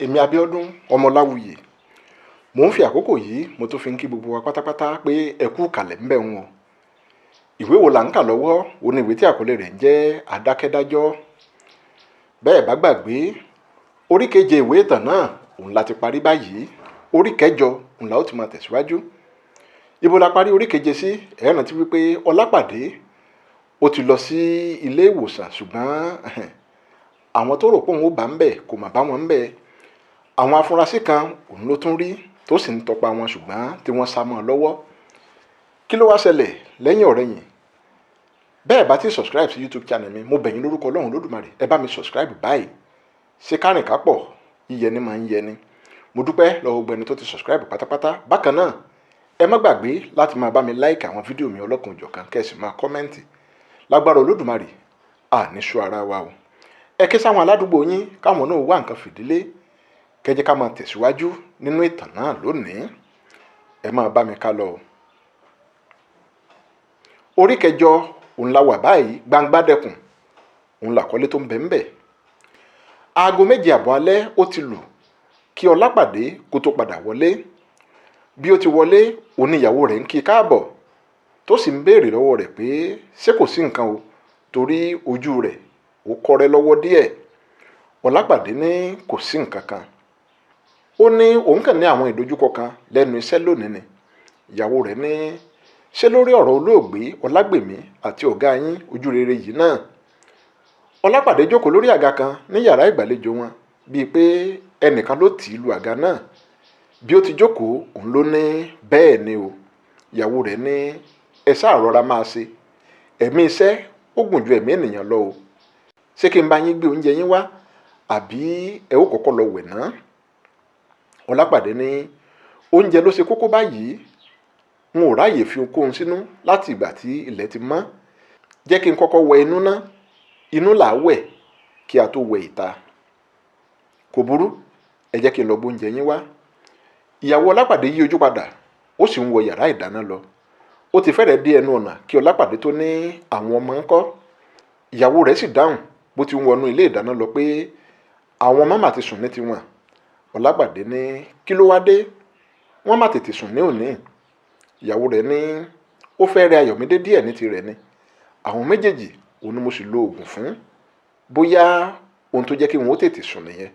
Èmi Abíọ́dún Ọmọláwuyì, mò ń fi àkókò yìí mo tún fi ń kí gbogbo wa pátápátá pé ẹ kú kàlẹ̀ ń bẹ̀ wọn. Ìwé wo là ń kà lọ́wọ́? Ó ní ìwé tí àkọlé rẹ̀ ń jẹ́ Adákẹ́dájọ́. Bẹ́ẹ̀ bá gbàgbé, orí keje ìwé ìtàn náà òun la ti parí báyìí. Orí kẹjọ òun la ó ti máa tẹ̀síwájú. Ibo la parí orí keje sí? Ẹ rántí wípé Ọlápàdé ó ti lọ sí ilé ìwòsàn, ṣùgbọ́n àwọn tó rò pé òun ó bá ń bẹ̀ kò mà bá wọn ń bẹ̀. Àwọn afurasí kan òun ló tún rí tó sì ń tọpa wọn, ṣùgbọ́n tí wọ́n sá mọ́ ọ lọ́wọ́. Kí ló wá ṣẹlẹ̀ lẹ́yìn ọ̀rẹ̀yìn? Bẹ́ẹ̀ bá ti subscribe sí YouTube channel mi, mo bẹ̀ yín lórúkọ Ọlọ́run Lódùmarè, ẹ bá mi subscribe báyìí. Ṣé kárìn kápọ̀ yíyẹni máa ń yẹni. Mo dúpẹ́ lọ́wọ́ gbogbo ẹni tó ti subscribe pátápátá. Bákan náà, ẹ má gbàgbé láti máa bá mi like àwọn fídíò mi ọlọ́kan òjọ̀kan, kẹ́ ẹ sì máa comment. Lágbára Olódùmarè, àní sú ara wa o. Ẹ ké sáwọn aládùúgbò yín káwọn náà wá nǹkan fìdílé, kẹjẹ ká máa tẹ̀síwájú nínú ìtàn náà lónìí. Ẹ máa bá mi ká lọ o. Orí kẹjọ òun la wà báyìí. Gbangbádẹkùn òun làkọlé tó ń bẹ ń bẹ. Aago 7:30 alẹ́ ó ti lù kí Ọlápàdé kó tó padà wọlé. Bí ó ti wọlé, òun ìyàwó rẹ̀ ń kí i káàbọ̀, tó sì ń béèrè lọ́wọ́ rẹ̀ pé ṣé kò sí nǹkan o, torí ojú rẹ̀ ó kọ́rẹ́ lọ́wọ́ díẹ̀. Ọlápàdé ní kò sí nǹkan kan. Ó ní òun kàn ní àwọn ìdojúkọ kan lẹ́nu iṣẹ́ lónìí ni. Ìyàwó rẹ̀ ní ṣé lórí ọ̀rọ̀ olóògbé Ọlágbèmí àti ọ̀gá yín Ojúrere yìí náà? Ọlápàdé jókòó lórí àga kan ní yàrá ìgbàlejò wọn, bíi pé ẹnìkan ló tì í lu àga náà. Bí ó ti jókòó, òun ló ní bẹ́ẹ̀ ni o. Ìyàwó rẹ̀ ní ẹ sáà rọra máa ṣe, ẹ̀mí iṣẹ́ ó gùn ju ẹ̀mí ènìyàn lọ o. Ṣé kí n bá yín gbé oúnjẹ yín wá, àbí ẹ ó kọ́kọ́ lọ wẹ̀ ná? Ọlápàdé ní oúnjẹ ló ṣe kókó báyìí, n ò ráàyè fi ohunkóhun sínú láti ìgbà tí ilẹ̀ ti mọ́. Jẹ́ kí n kọ́kọ́ wẹ inú ná, inú là á wẹ̀ kí a tó wẹ ìta. Kò burú, ẹ jẹ́ kí n lọ gbóúnjẹ yín wá. Ìyàwó Ọlápàdé yí ojú padà, ó sì ń wọ yàrá ìdáná lọ. Ó ti fẹ́rẹ̀ẹ́ dé ẹnu ọ̀nà kí Ọlápàdé tó ní àwọn ọmọ ń kọ́. Ìyàwó rẹ̀ sì dáhùn bó ti ń wọnú ilé ìdáná lọ pé àwọn ọmọ mà ti sùn ní tiwọn. Ọlápàdé ní kí ló wá dé, wọ́n má tètè sùn ní òní. Ìyàwó rẹ̀ ní ó fẹ́ rẹ Ayọ̀mídé díẹ̀ ní tirẹ̀ ni. Àwọn méjèèjì òun ni mo sì lo oògùn fún, bóyá ohun tó jẹ́ kí wọn ó tètè sùn nìyẹn.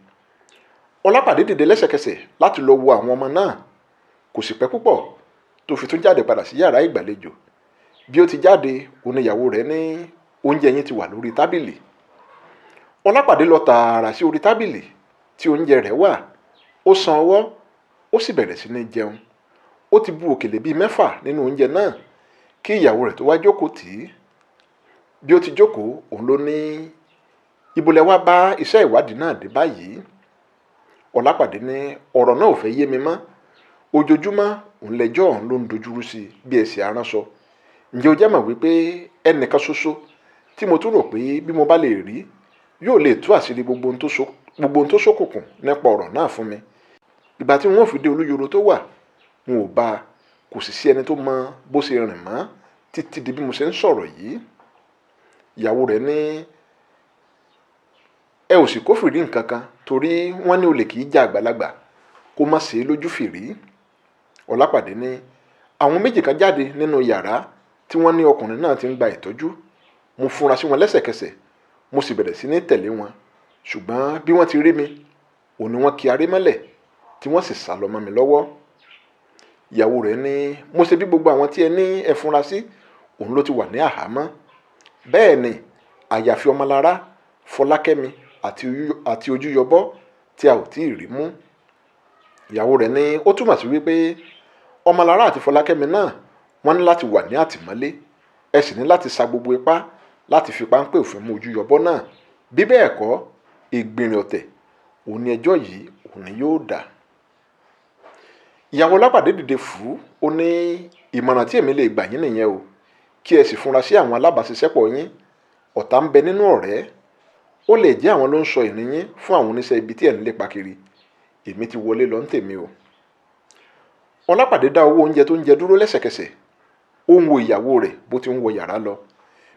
Ọlápàdé dìde lẹ́sẹ̀kẹsẹ̀ láti lọ wo àwọn ọmọ náà. Kò sì pẹ́ púpọ̀ tó fi tún jáde padà sí yàrá ìgbàlejò. Bí ó ti jáde, òun ni ìyàwó rẹ̀ ní oúnjẹ yín ti wà lórí tábìlì. Ọlápàdé lọ tààrà sí orí tábìlì tí oúnjẹ rẹ̀ wà. Ó san ọwọ́, ó sì bẹ̀rẹ̀ sí ní jẹun. Ó ti bu òkèlè bíi 6 nínú oúnjẹ náà kí ìyàwó rẹ̀ tó wá jókòó tì í. Bí ó ti jókòó, òun ló ní ibo lẹ wá bá iṣẹ́ ìwádìí náà dé báyìí? Ọlápàdé ní ọ̀rọ̀ náà ò fẹ́ yé mi mọ́. Ojoojúmọ́ òun lẹ́jọ́ òun ló ń dojúrú sí i bí ẹsẹ̀ aránṣọ. Ǹjẹ́ o jẹ́ mọ̀ wípé ẹnìkan ṣoṣo tí mo tún rò pé bí mo bá lè rí yóò lè tú àṣírí gbogbo ohun tó ṣókùnkùn nípa ọ̀rọ̀ náà fún mi. Ìgbà tí wọ́n fi dé Olúyọ̀rọ̀ tó wà, n ò bá a, kò sì sí ẹni tó mọ bó ṣe rìn mọ́ títí di bí mo ṣe ń sọ̀rọ̀ yìí. Ìyàwó rẹ̀ ní ẹ ò sì kófìrí nǹkan kan, torí wọ́n ní olè kì í ja àgbàlagbà kó má ṣe é lójú fìrí. Ọlápàdé ní àwọn méjì kan jáde nínú yàrá tí wọ́n ní ọkùnrin náà ti ń gba ìtọ́jú. Mo fura sí wọn lẹ́sẹ̀kẹsẹ̀, mo sì bẹ̀rẹ̀ sí ní tẹ̀lé wọn, ṣùgbọ́n bí wọ́n ti rí mi, òun ni wọ́n ki aré mọ́lẹ̀ tí wọ́n sì sá lọ mọ́ mi lọ́wọ́. Ìyàwó rẹ̀ ní mo ṣe bí gbogbo àwọn tí ẹ ní ẹ fura sí òun ló ti wà ní àhámọ́. Bẹ́ẹ̀ ni àyàfi Ọmọlára, Fọlákẹ́mi àti Ojúyọbọ tí a ò tí ì rí mú. Ìyàwó rẹ̀ ní ó túmọ̀ sí wípé Ọmọlára àti Fọlákẹ́mi náà wọ́n ní láti wà ní àtìmọ́lé. Ẹ sì ní láti sa gbogbo ipá láti fi páńpẹ́ òfin mú Ojúyọbọ náà. Bí bẹ́ẹ̀ kọ́, ìgbìnrin ọ̀tẹ̀ òun ni ẹjọ́ yìí òun ni yóò dà. Ìyàwó Ọlápàdé dìde fún ó ní ìmọ̀ràn tí èmi lè gbà yín nìyẹn o, kí ẹ sì fúnra sí àwọn alábàáṣiṣẹ́pọ̀ yín. Ọ̀tá ń bẹ nínú ọ̀rẹ́, ó lè jẹ́ àwọn ló ń sọ ìrìn yín fún àwọn oníṣẹ́ ibi tí ẹ̀ ń lépa kiri. Èmi ti wọlé lọ ń tèmi o. Ọlápàdé dá owó oúnjẹ tó ń jẹ dúró lẹ́sẹ̀kẹsẹ̀. Ó ń wo ìyàwó rẹ̀ bó ti ń wọ yàrá lọ.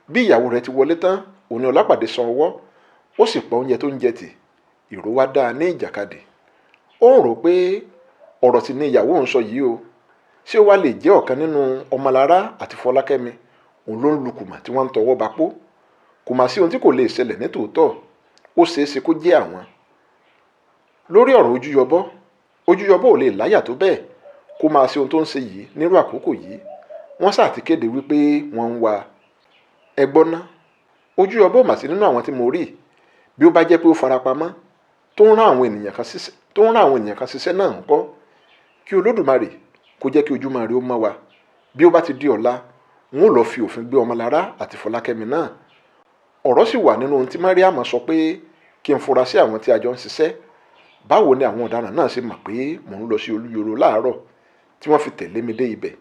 Bí ìyàwó rẹ̀ ti wọlé tán, òun ni Ọlápàdé san ọwọ́, ó sì pa oúnjẹ tó ń jẹ tì. Ìró wá dáa ní ìjàkadì. Ó ń rò pé ọ̀rọ̀ tí ní ìyàwó òun sọ yìí o, ṣé ó wá lè jẹ́ ọ̀kan nínú Ọmọlára àti Fọlákẹ́mi òun ló ń lu kùmà tí wọ́n ń tọwọ́ bapó? Kò mà sí ohun tí kò lè ṣẹlẹ̀ ní tòótọ́, ó ṣeé ṣe kó jẹ́ àwọn. Lórí ọ̀rọ̀ Ojúyọbọ́, Ojúyọbọ́ ò lè láyà tó bẹ́ẹ̀ kó máa ṣe ohun tó ń ṣe yìí nírú àkókò yìí. Wọ́n ṣáà ti kéde wípé wọ́n ń wá ẹ gbọ́ ná. Ojúyọbọ́ ò mà sí nínú àwọn tí mo rí. Bí ó bá jẹ́ pé ó farapamọ́ tó ń rán àwọn ènìyàn kan ṣiṣẹ́, tó ń rán àwọn ènìyàn kan ṣiṣẹ́ náà ńkọ́? Kí Olódùmarè kó jẹ́ kí ojúmọ́ ire ó mọ́ wa. Bí ó bá ti di ọ̀la, n ó lọ fi òfin gbé Ọmọlára àti Fọlákẹ́mi náà. Ọ̀rọ̀ sì wà nínú ohun tí Mariam sọ pé kí n fura sí àwọn tí a jọ ń ṣiṣẹ́. Báwo ni àwọn ọ̀daràn náà ṣe mọ̀ pé mò ń lọ sí Olúyọ̀rọ̀ láàárọ̀ tí wọ́n fi tẹ̀lé mi dé ibẹ̀?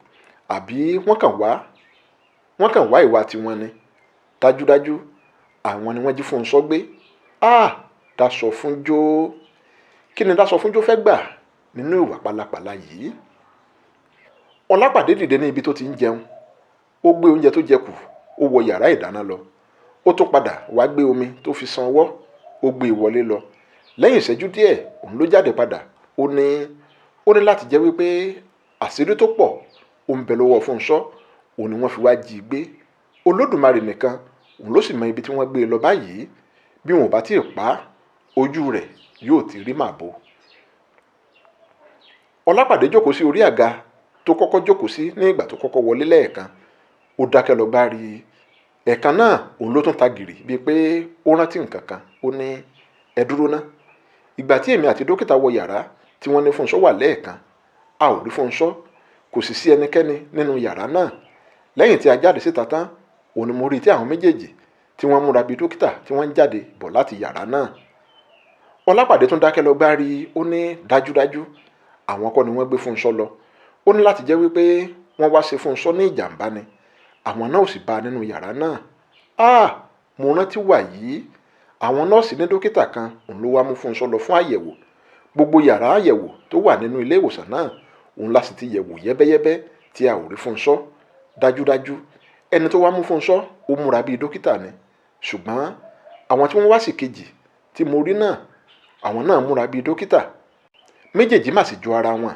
Àbí wọ́n kàn wá ìwà tiwọn ni? Dájúdájú àwọn ni wọ́n jí Fúnṣọ́ gbé. Ah! Dáṣọfúnjó. Kí ni Dáṣọfúnjó fẹ́ gbà nínú ìwà pálapàla yìí? Ọlápàdé dìde ní ibi tó ti ń jẹun. Ó gbé oúnjẹ tó jẹ kù, ó wọ yàrá ìdáná lọ. Ó tún padà wá gbé omi tó fi san ọwọ́, ó gbé e wọlé lọ. Lẹ́yìn ìṣẹ́jú díẹ̀, òun ló jáde padà. Ó ní láti jẹ́ wípé àṣírí tó pọ̀ ó ń bẹ lọ́wọ́ Fúnṣọ́, òun ni wọ́n fi wá jí i gbé. Olódùmarè nìkan òun ló sì mọ ibi tí wọ́n gbé e lọ báyìí. Bí wọn ò bá tíì pa á, ojú rẹ̀ yóò ti rí màbo. Ọlápàdé jókòó sí orí àga tó kọ́kọ́ jókòó sí ní ìgbà tó kọ́kọ́ wọlé lẹ́ẹ̀kan. Ó dákẹ́ lọ gbá rí i. Ẹ̀ẹ̀kan náà òun ló tún ta gìrì bíi pé ó rántí nǹkan kan. Ó ní, ẹ dúró ná. Ìgbà tí èmi àti dókítà wọ yàrá tí wọ́n ní Fúnṣọ́ wà lẹ́ẹ̀kan, a ò rí Fúnṣọ́, kò sì sí ẹnikẹ́ni nínú yàrá náà. Lẹ́yìn tí a jáde síta tán, òun ni mo rí tí àwọn méjèèjì tí wọ́n múra bíi dókítà tí wọ́n ń jáde bọ̀ láti yàrá náà. Ọlápàdé tún dákẹ́ lọ gbá rí i. Ó ní dájúdájú àwọn kọ́ ni wọ́n gbé Fúnṣọ́ lọ. Ó ní láti jẹ́ wípé wọ́n wá ṣe Fúnṣọ́ ní ìjàmbá ni. Àwọn náà ò sì bá a nínú yàrá náà. Ah! Mo rántí wà yìí. Àwọn nọ́ọ̀sì ní dókítà kan òun ló wá mú Fúnṣọ́ lọ fún àyẹ̀wò. Gbogbo yàrá àyẹ̀wò tó wà nínú ilé ìwòsàn náà òun la sì ti yẹ̀wò yẹ́bẹ́yẹ́bẹ́ tí a ò rí Fúnṣọ́. Dájúdájú ẹni tó wá mú Fúnṣọ́ ó múra bíi dókítà ni. Ṣùgbọ́n àwọn tí wọ́n wá sí kejì tí mo rí náà, àwọn náà múra bíi dókítà. Méjèèjì má sì jọ ara wọn.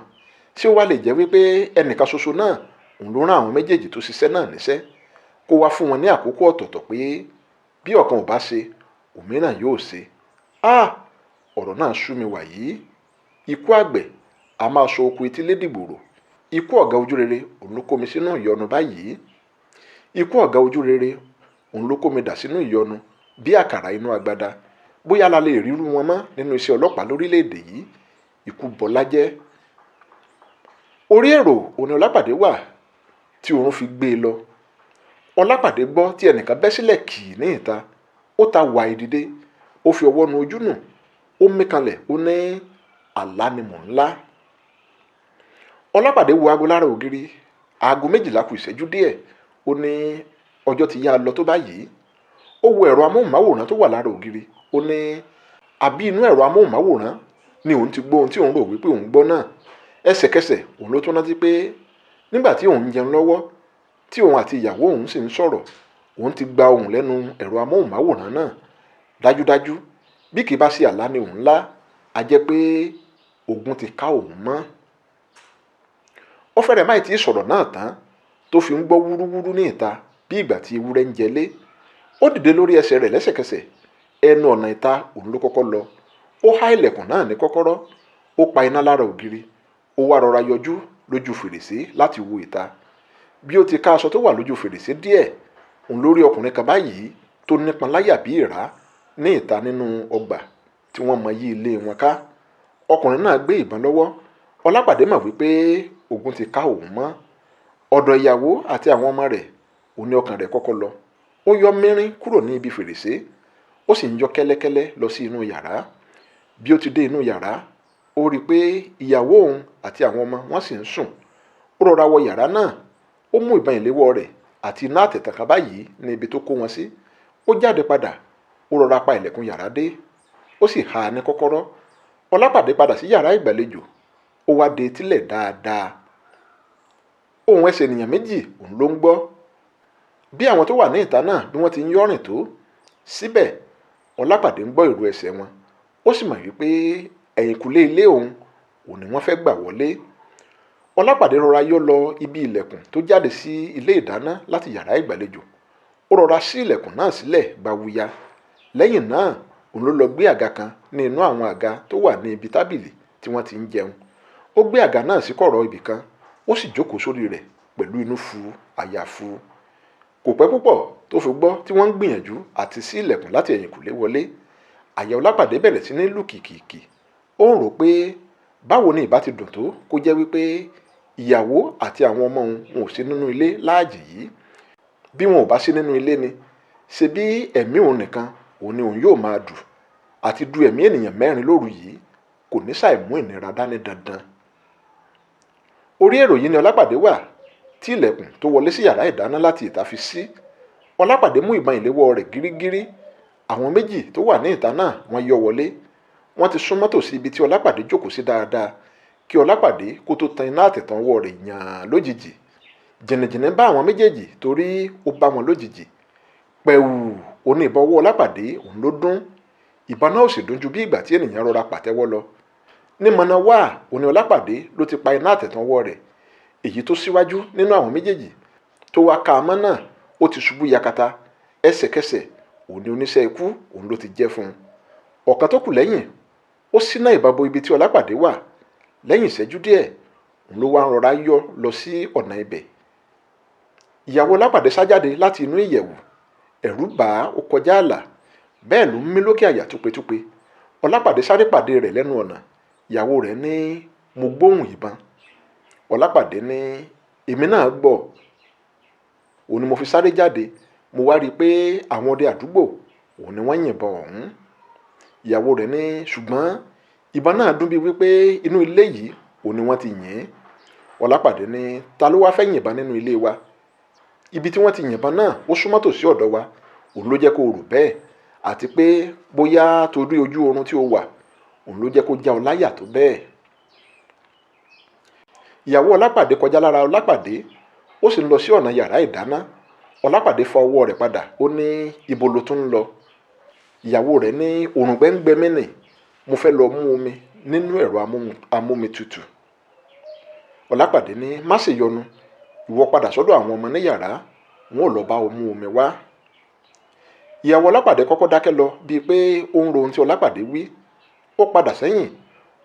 Ṣé ó wá lè jẹ́ wípé ẹnìkan ṣoṣo náà òun ló rán àwọn méjèèjì tó ṣiṣẹ́ náà níṣẹ́ kó wá fún wọn ní àkókò ọ̀tọ̀ọ̀tọ̀ pé bí ọ̀kan ò bá ṣe, òmíràn yóò ṣe? Ah! Ọ̀rọ̀ náà sú mi wà yìí. Ikú àgbẹ̀ a máa sọ oko etílé dìgbòrò. Ikú ọ̀gá ojúrere òun ló kó mi sínú ìyọnu báyìí. Ikú ọ̀gá ojúrere òun ló kó mi dà sínú ìyọnu bí àkàrà inú agbada. Bóyá la lè rírú wọn mọ́ nínú iṣẹ́ ọlọ́pàá lórílẹ̀‐èdè yìí. Ikú bọlá jẹ́. Orí èrò òní Ọlápàdé wà tí oorun fi gbé e lọ. Ọlápàdé gbọ́ tí ẹnìkan bẹ́ sílẹ̀ kì í ní ìta. Ó ta wàì dìde, ó fi ọwọ́ nu ojú nù, ó mí kanlẹ̀, ó ní àlá ni mò ń lá. Ọlápàdé wo aago lára ògiri. Aago 12 kù ìṣẹ́jú díẹ̀. Ó ní ọjọ́ ti yá lọ tó báyìí. Ó wo ẹ̀rọ amóhùnmáwòrán tó wà lára ògiri. Ó ní àbí inú ẹ̀rọ amóhùnmáwòrán ni òun ti gbọ́ ohun tí òun rò wípé òun gbọ́ náà. Ẹsẹ̀kẹsẹ̀ òun ló tún rántí pé nígbà tí òun ń jẹun lọ́wọ́ tí òun àti ìyàwó òun sì ń sọ̀rọ̀, òun ti gba ohùn lẹ́nu ẹ̀rọ amóhùnmáwòrán náà. Dájúdájú bí kì í bá sí àlá ni òun lá, a jẹ́ pé ogun ti ká òun mọ́. Ó fẹ́rẹ̀ máì tí sọ̀rọ̀ náà tán tó fi ń gbọ́ wúrúwúrú ní ìta bí ìgbà tí ewúrẹ́ ń jẹlé. Ó dìde lórí ẹsẹ̀ rẹ̀ lẹ́sẹ̀kẹsẹ̀. Ẹnu ọ̀nà ìta òun ló kọ́kọ́ lọ. Ó há ilẹ̀kùn náà ní kọ́kọ́rọ́. Ó pa iná lára ògiri. Ó wá rọra yọjú lójú fèrèsé láti wo ìta. Bí ó ti ká aṣọ tó wà lójú fèrèsé díẹ̀, òun ló rí ọkùnrin kan báyìí tó nípọn láyà bí ìrá ní ìta nínú ọgbà tí wọ́n mọ yí ilé wọn ká. Ọkùnrin náà gbé ìbọn lọ́wọ́. Ọlápàdé mọ̀ wípé ogun ti ká òun mọ́. Ọ̀dọ̀ ìyàwó àti àwọn ọmọ rẹ̀ òun ní ọkàn rẹ̀ kọ́kọ́ lọ. Ó yọ mìírín kúrò ní ibi fèrèsé, ó sì ń yọ kẹ́lẹ́kẹ́lẹ́ lọ sí inú yàrá. Bí ó ti dé inú yàrá, ó rí i pé ìyàwó òun àti àwọn ọmọ wọn sì ń sùn. Ó rọra wọ yàrá náà, ó mú ìbọn ìléwọ́ rẹ̀ àti iná àtẹ̀tàkà báyìí ní ibi tó kó wọn sí. Ó jáde padà, ó rọra pa ilẹ̀kùn yàrá dé, ó sì há a ní kọ́kọ́rọ́. Ọlápàdé padà sí yàrá ìgbàlejò, ó wá de etílẹ̀ dáadáa. Ohùn ẹsẹ̀ ènìyàn méjì òun ló ń gbọ́. Bí àwọn tó wà ní ìta náà bí wọ́n ti ń yọ́rìn tó, síbẹ̀ Ọlápàdé ń gbọ́ ìró ẹsẹ̀ wọn. Ó sì mọ̀ wípé ẹ̀yìnkùlé ilé òun òun ni wọ́n fẹ́ gbà wọlé. Ọlápàdé rọra yọ́ lọ ibi ilẹ̀kùn tó jáde sí ilé ìdáná láti yàrá ìgbàlejò. Ó rọra ṣí ilẹ̀kùn náà sílẹ̀ gbawuya. Lẹ́yìn náà òun ló lọ gbé àga kan ní inú àwọn àga tó wà ní ibi tábìlì tí wọ́n ti ń jẹun. Ó gbé àga náà sí kọ̀rọ̀ ibì kan, ó sì jókòó sórí rẹ̀ pẹ̀lú inú fu àyà fu. Kò pẹ́ púpọ̀ tó fi gbọ́ tí wọ́n ń gbìyànjú àti ṣí ilẹ̀kùn láti ẹ̀yìnkùlé wọlé. Àyà Ọlápàdé bẹ̀rẹ̀ sí ní lù kìkìkì. Ó ń rò pé báwo ni ìbá ti dùn tó kó jẹ́ wípé ìyàwó àti àwọn ọmọ òun wọn ò sí nínú ilé láàjì yìí. Bí wọn ò bá sí nínú ilé ni, ṣe bí ẹ̀mí òun nìkan òun ni òun yóò máa dù, àti du ẹ̀mí ènìyàn mẹ́rin lóru yìí kò ní ṣàì mú ìnira dání dandan. Orí èrò yìí ni Ọlápàdé wà tí ilẹ̀kùn tó wọlé sí yàrá ìdáná láti ìta fi ṣí. Ọlápàdé mú ìbọn ìléwọ́ rẹ̀ gírígírí. Àwọn méjì tó wà ní ìta náà wọ́n yọ wọlé. Wọ́n ti súnmọ́ tòsí ibi tí Ọlápàdé jókòó sí dáadáa kí Ọlápàdé kó tó tan iná àtẹ̀tàn ọwọ́ rẹ̀ yàn lójijì. Jìnnìjìnnì bá àwọn méjèèjì torí ó bá wọn lójijì. Pẹ̀wù òní ìbọn ọwọ́ Ọlápàdé òun ló dún. Ìbọn náà ò sì dún ju bí ìgbà tí ènìyàn rọra pàtẹ́wọ́ lọ. Ní mọ̀nà wá òní Ọlápàdé ló ti pa iná àtẹ̀tàn ọwọ́ rẹ̀. Èyí tó síwájú nínú àwọn méjèèjì tó wá ká a mọ́ náà ó ti ṣubú yakata. Ẹsẹ̀kẹsẹ̀ òní oníṣẹ́ ikú òun ló ti jẹ́ fún un. Ọ̀kan tó kù lẹ́yìn ó ṣínà ìbọn bo ibi tí Ọlápàdé wà. Lẹ́yìn ìṣẹ́jú díẹ̀ òun ló wá ń rọra yọ lọ sí ọ̀nà ibẹ̀. Ìyàwó Ọlápàdé sá jáde láti inú ìyẹ̀wù. Ẹ̀rù bà á, ó kọjá ààlà. Bẹ́ẹ̀ ló ń mí lókè àyà túpetúpe. Ọlápàdé sáré pàdé rẹ̀ lẹ́nu ọ̀nà. Ìyàwó rẹ̀ ní, mo gbóhùn ìbọn. Ọlápàdé ní, èmi náà gbọ́. Òun ni mo fi sáré jáde. Mo wá rí i pé àwọn ọdẹ àdúgbò òun ni wọ́n yìnbọn ọ̀hún. Ìyàwó rẹ̀ ní, ṣùgbọ́n ìbọn náà dún bíi wípé inú ilé yìí òun ni wọ́n ti yìn. Ọlápàdé ní, ta ló wá fẹ́ yìnbọn nínú ilé wa? Ibi tí wọ́n ti yìnbọn náà ó súnmọ́ tòsí ọ̀dọ̀ wa. Òun ló jẹ́ kó rò bẹ́ẹ̀, àti pé bóyá torí ojú oorun tí ó wà òun ló jẹ́ kó já ọ láyà tó bẹ́ẹ̀. Ìyàwó Ọlápàdé kọjá lára Ọlápàdé, ó sì ń lọ sí ọ̀nà yàrá ìdáná. Ọlápàdé fa ọwọ́ rẹ̀ padà, ó ní ibo ló tún ń lọ? Ìyàwó rẹ̀ ní òrùngbẹ́ ń gbẹ mí nì, mo fẹ́ lọ mú omi nínú ẹ̀rọ amómitutù. Ọlápàdé ní má ṣe yọnu, ìwọ padà sọ́dọ̀ àwọn ọmọ ní yàrá, wọn ò lọ bá ọ mú omi wá. Ìyàwó Ọlápàdé kọ́kọ́ dákẹ́ lọ bíi pé ó ń ro ohun tí Ọlápàdé wí. Ó padà sẹ́yìn,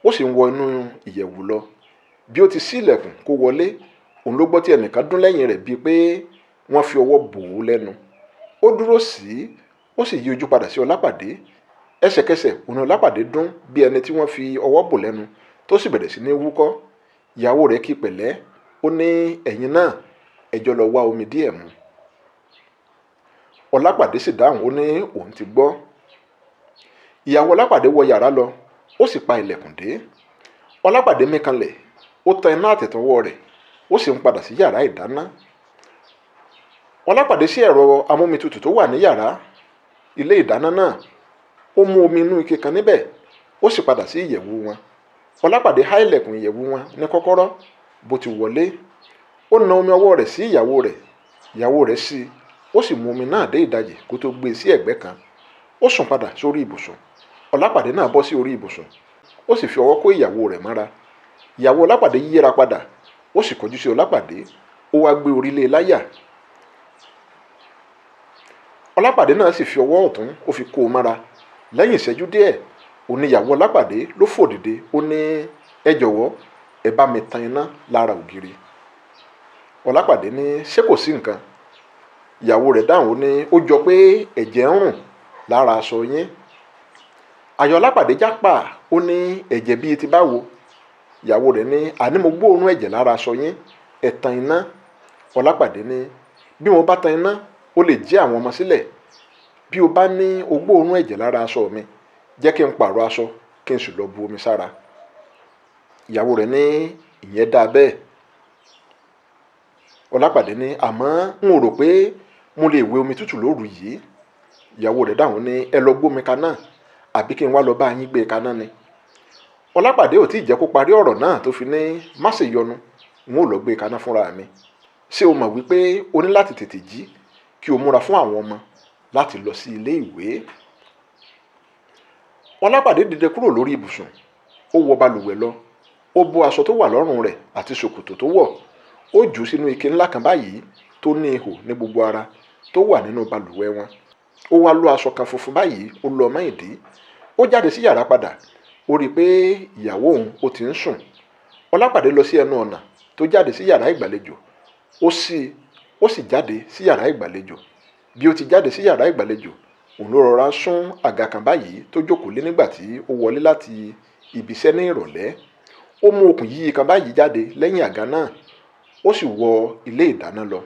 ó sì ń wọ inú ìyẹ̀wù lọ. Bí ó ti ṣí ilẹ̀kùn kó wọlé, òun ló gbọ́ tí ẹnìkan dún lẹ́yìn rẹ̀ bíi pé wọ́n fi ọwọ́ bò ó lẹ́nu. Ó dúró sí i, ó sì yí ojú padà sí Ọlápàdé. Ẹsẹ̀kẹsẹ̀ òun Ọlápàdé dún bí ẹni tí wọ́n fi ọwọ́ bò lẹ́nu tó sì bẹ̀rẹ̀ sí ní wúkọ́. Ìyàwó rẹ̀ kí pẹ̀lẹ́, ó ní ẹ̀yin náà ẹ jọ lọ wá omi díẹ̀ mu. Ọlápàdé sì dáhùn, ó ní òun ti gbọ́. Ìyàwó Ọlápàdé wọ yàrá lọ, ó sì pa ilẹ̀kùn dé. Ọlápàdé mí kanlẹ̀, ó tan iná àtẹ̀tànwọ́ rẹ̀, ó sì ń padà sí yàrá ìdáná. Ọlápàdé sí ẹ̀rọ amómitutù tó wà ní yàrá ilé ìdáná náà. Ó mú omi inú ike kan níbẹ̀, ó sì padà sí ìyẹ̀wù wọn. Ọlápàdé há ilẹ̀kùn ìyẹ̀wù wọn ní kọ́kọ́rọ́ bó ti wọlé. Ó na omi ọwọ́ rẹ̀ sí ìyàwó rẹ̀. Ìyàwó rẹ̀ sí i, ó sì mú omi náà dé ìdajì kó tó gbé e sí ẹ̀gbẹ́ kan. Ó sùn padà sórí ibùsùn. Ọlápàdé náà bọ́ sí orí ibùsùn, ó sì fi ọwọ́ kó ìyàwó rẹ̀ mọ́ra. Ìyàwó Ọlápàdé yíra padà, ó sì kọjú sí Ọlápàdé, ó wá gbé orí lé e láyà. Ọlápàdé náà sì fi ọwọ́ ọ̀tún ó fi kó o mọ́ra. Lẹ́yìn ìṣẹ́jú díẹ̀, oníyàwó Ọlápàdé ló fò dìde, ó ní ẹ jọ̀wọ́ ẹ bá mi tan iná lára ògiri. Ọlápàdé ní ṣé kò sí nǹkan? Ìyàwó rẹ̀ dáhùn, ó ní ó jọ pé ẹ̀jẹ̀ ń rùn lára aṣọ yín. Àyà Ọlápàdé jápà, ó ní ẹ̀jẹ̀ bíi ti báwo? Ìyàwó rẹ̀ ní àní mo gbóòórùn ẹ̀jẹ̀ lára aṣọ yín, ẹ tan iná. Ọlápàdé ní bí mo bá tan iná, ó lè jí àwọn ọmọ sílẹ̀. Bí o bá ní o gbóòórùn ẹ̀jẹ̀ lára aṣọ mi, jẹ́ kí n pààrọ̀ aṣọ kí n sì lọ bu omi sára. Ìyàwó rẹ̀ ní ìyẹn dáa bẹ́ẹ̀. Ọlápàdé ní àmọ́ n ò rò pé mo lè wẹ omi tútù lóru yìí. Ìyàwó rẹ̀ dáhùn ní ẹ lọ gbómi kaná àbí kí n wá lọ bá yín gbé kaná ni. Ọlápàdé ò tí ì jẹ́ kó parí ọ̀rọ̀ náà tó fi ní má ṣe yọnu, n ó lọ gbé kaná fúnra mi. Ṣé o mọ̀ wípé o ní láti tètè jí kí o múra fún àwọn ọmọ láti lọ sí ilé ìwé? Ọlápàdé dìde kúrò lórí ibùsùn, ó wọ balùwẹ̀ lọ. Ó bó aṣọ tó wà lọ́rùn rẹ̀ àti ṣòkòtò tó wọ̀, ó jù ú sínú ike ńlá kan báyìí tó ní ihò ní gbogbo ara tó wà nínú balùwẹ̀ wọn. Ó wá lọ aṣọ kan funfun báyìí, ó lọ mọ́ ìdí. Ó jáde sí yàrá padà, ó rí i pé ìyàwó òun ó ti ń sùn. Ọlápàdé lọ sí ẹnu ọ̀nà tó jáde sí yàrá ìgbàlejò, ó sì ó sì jáde sí yàrá ìgbàlejò. Bí ó ti jáde sí yàrá ìgbàlejò, òun ló rọra sún àga kan báyìí tó jókòó lé nígbà tí ó wọlé láti ibiṣẹ́ ní ìrọ̀lẹ́. Ó mú okùn yíyí kan báyìí jáde lẹ́yìn àga náà, ó sì wọ ilé ìdáná lọ.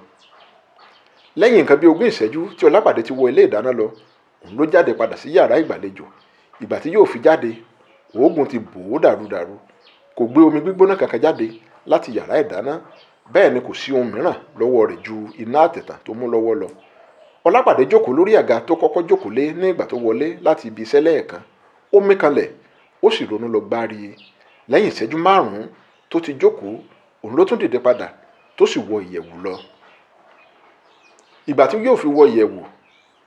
Lẹ́yìn nǹkan bí 20 ìṣẹ́jú tí Ọlápàdé ti wọ ilé ìdáná lọ, òun ló jáde padà sí yàrá ìgbàlejò. Ìgbà tí yóò fi jáde, òógùn ti bò ó dàrúdàrú. Kò gbé omi gbígbóná kankan jáde láti yàrá ìdáná, bẹ́ẹ̀ ni kò sí ohun mìíràn lọ́wọ́ rẹ̀ ju iná àtẹ̀tàn tó mú lọ́wọ́ lọ. Ọlápàdé jókòó lórí àga tó kọ́kọ́ jókòó lé ní ìgbà tó wọlé láti ibi iṣẹ́ lẹ́ẹ̀kan. Ó mí kanlẹ̀, ó sì ronú lọ gbárí. Lẹ́yìn ìṣẹ́jú 5 tó ti jókòó, òun ló tún dìde padà tó sì wọ ìyẹ̀wù lọ. Ìgbà tí yóò fi wọ ìyẹ̀wù,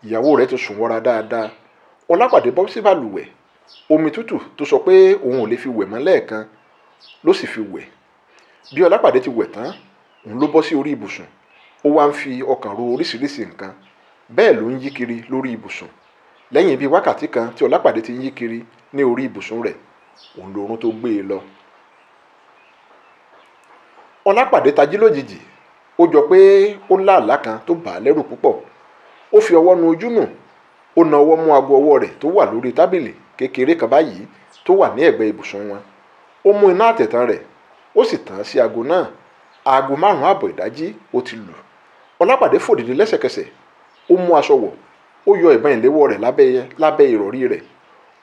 ìyàwó rẹ̀ ti sùn wọra dáadáa. Ọlápàdé bọ́ sí balùwẹ̀. Omi tútù tó sọ pé òun ò lè fi wẹ̀ mọ́ lẹ́ẹ̀kan ló sì fi wẹ̀. Bí Ọlápàdé ti wẹ̀ tán, òun ló bọ́ sí orí ibùsùn. Ó wá ń fi ọkàn ro oríṣiríṣi nǹkan, bẹ́ẹ̀ ló ń yí kiri lórí ibùsùn. Lẹ́yìn bíi wákàtí kan tí Ọlápàdé ti ń yí kiri ní orí ibùsùn rẹ̀, òun lorún tó gbé e lọ. Ọlápàdé tají lójijì. Ó jọ pé ó lá àlá kan tó bà á lẹ́rù púpọ̀. Ó fi ọwọ́ nu ojú nù, ó na ọwọ́ mú aago ọwọ́ rẹ̀ tó wà lórí tábìlì kékeré kan báyìí tó wà ní ẹ̀gbẹ́ ibùsùn wọn. Ó mú iná àtẹ̀tàn rẹ̀, ó sì tàn án sí aago náà. Aago 5:30 ìdájí ó ti lù. Ọlápàdé fò dìde lẹ́sẹ̀kẹsẹ̀. Ó mú aṣọ wọ̀, ó yọ ìbọn ìléwọ́ rẹ̀ lábẹ́ ìrọ̀rí rẹ̀,